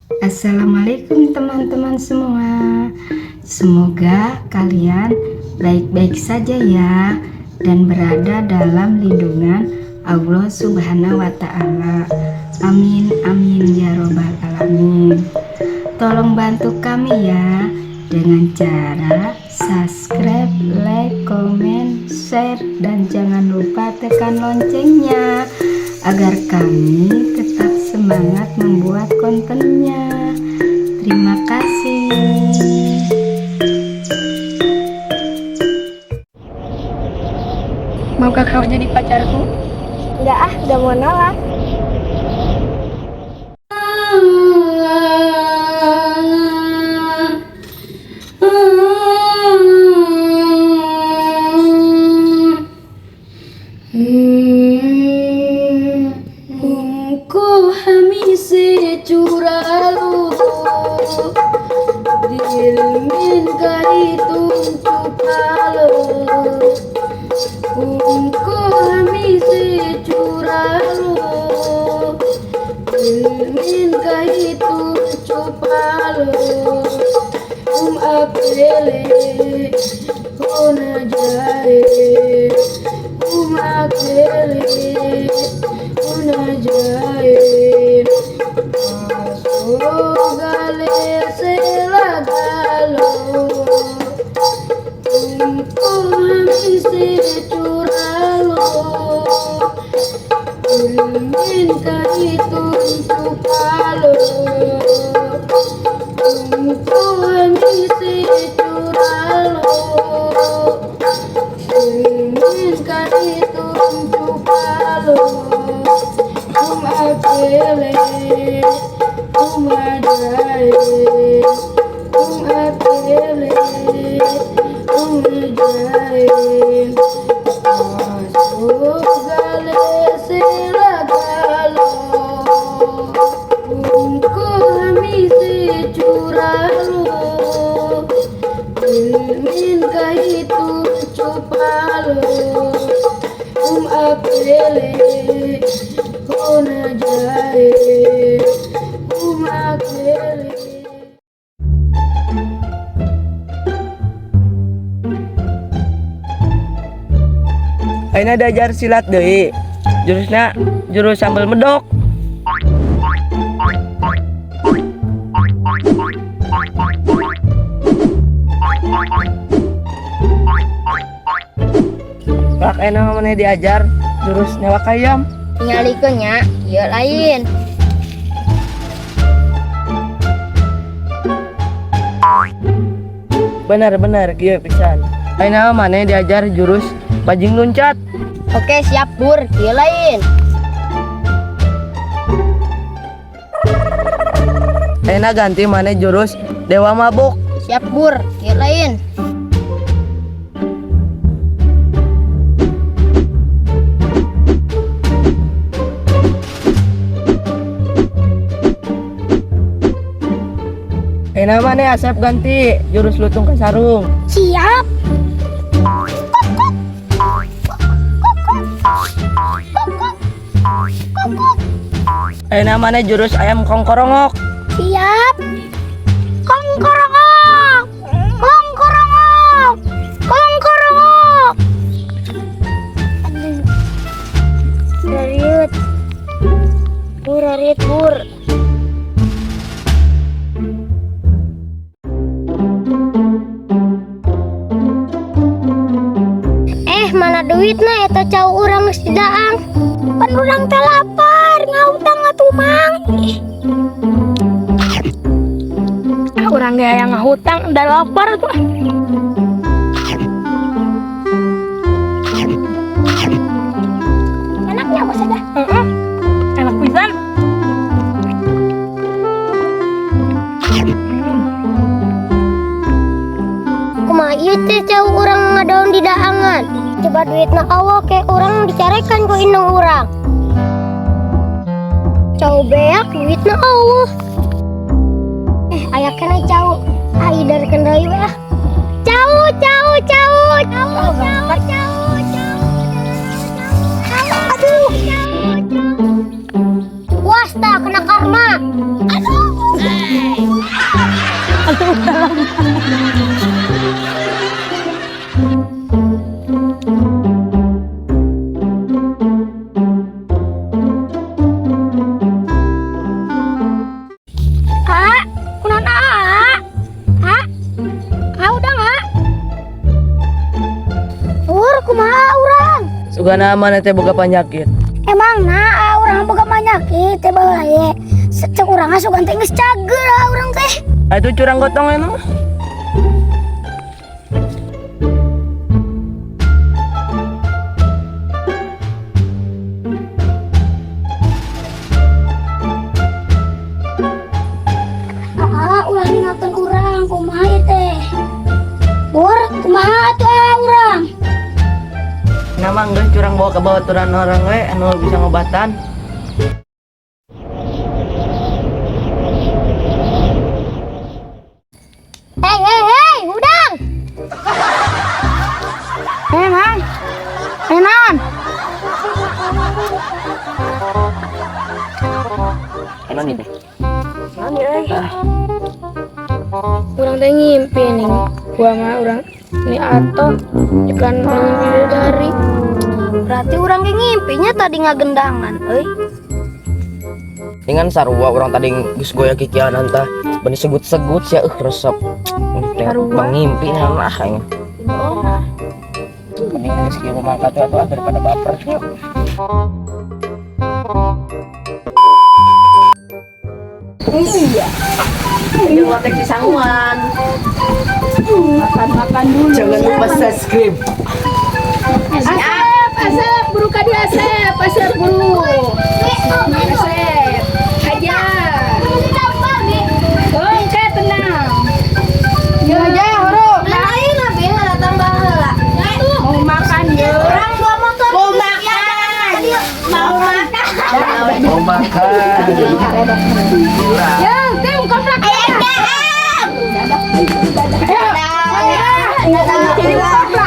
Assalamualaikum teman-teman semua. Semoga kalian baik-baik saja ya dan berada dalam lindungan Allah Subhanahu wa Ta'ala. Amin amin ya robbal alamin. Tolong bantu kami ya dengan cara subscribe, like, comment, share, dan jangan lupa tekan loncengnya agar kami tetap semangat membuat kontennya. Terima kasih. Maukah kau jadi pacarku? Enggak ah, udah mau nolak. तुमको हमी से चुरा लो, दिल में कहीं तुम छुपा लो। तुमको हमी से चुरा लो, दिल में कहीं तुम छुपा लो। तुम अकेले हो न जाए, तुम अकेले हो न जाए। आंसू गले से लगा लो, तुमको हमी से चुरा लो, दिल में कहीं तुम छुपा लो। तुमको हमी से चुरा लो, दिल में कहीं तुम छुपा लो। तुम अकेले तुम आ जाए, तुम अकेले तुम जाए। आंसू गले से लगा लो, तुमको हमी से चुरा लो, दिल में कहीं तुम छुपा लो। तुम अकेले हो न जाए, तुम अकेले। Ayeuna diajar silat deui. Jurusna jurus sambal medok. Lak, ayeuna maneh diajar jurus newak ayam. Tingalikeun nya, ieu lain. Bener-bener kieu pisan. Ayeuna maneh diajar jurus bajing luncat. Oke, siap bur, ieu lain. Ayeuna ganti maneh jurus dewa mabuk. Siap bur, ieu lain. Ayeuna maneh Asep ganti jurus lutung ka sarung. Siap. Ayeuna maneh jurus ayam kongkorongok. Siap. Kongkorongok. Kongkorongok. Kongkorongok. Aduh. Rariut. Bur, rariut, bur. Eh, mana duitna eta cau urang geus didaang? Pan urang teh lapar, ngahutang atuh mang. Ih. Ah, urang ge yang ngahutang udah lapar tuh. Enaknya bos aja. Heeh. Enak pisan. Kumaha ieu teh cau urang ngadaon di daangan. Coba duitna Allah ke urang dicarekan ku indung urang. Cau beak duitna Allah. Eh, aya keneh cau. Ah, iderkeun deui we ah. Cau, cau, cau, cau, cau, cau, cau. Aduh. Wasta kena karma. Aduh. Sugana maneh teh boga panyakit. Emang nah urang boga panyakit teh baheula ye. Cek urang sugan teh geus cager ah urang teh. Ah, itu curang gotong emang. Ah, ulah ninggalkeun urang kumaha ieu teh? Bur, kumaha atuh ah urang? Nama geus curang bawa ke bawaturan orang we anu bisa ngobatan. Hei, hei, hei, hudang. Eh, Mang. Eh, naon? Anu nih teh. Urang teh ngimpi nih. Gua mah urang ini atau ikan bidadari. Berarti urang ge ngimpinya tadi ngagendangan, euy. Dengan sarua urang tadi geus goya kikianan tah. Bani segut-segut sia resep. Teh Sarua. bang ngimpi nah ah aing. Mending geus kieu mangkat atuh ah, daripada baper. Yuk. Iya. Ini lotek sanguan. Makan-makan dulu. Jangan lupa subscribe. Asep, Asep, buru kadi Asep, Asep buru. Asep, aja. Oke, tenang. Ya aja, huru. Lain abi datang baheula. Mau makan yuk. Urang dua motor. Mau makan. Mau makan. Mau makan. Ya, tim komplek. Ayo, Ayo, komplek.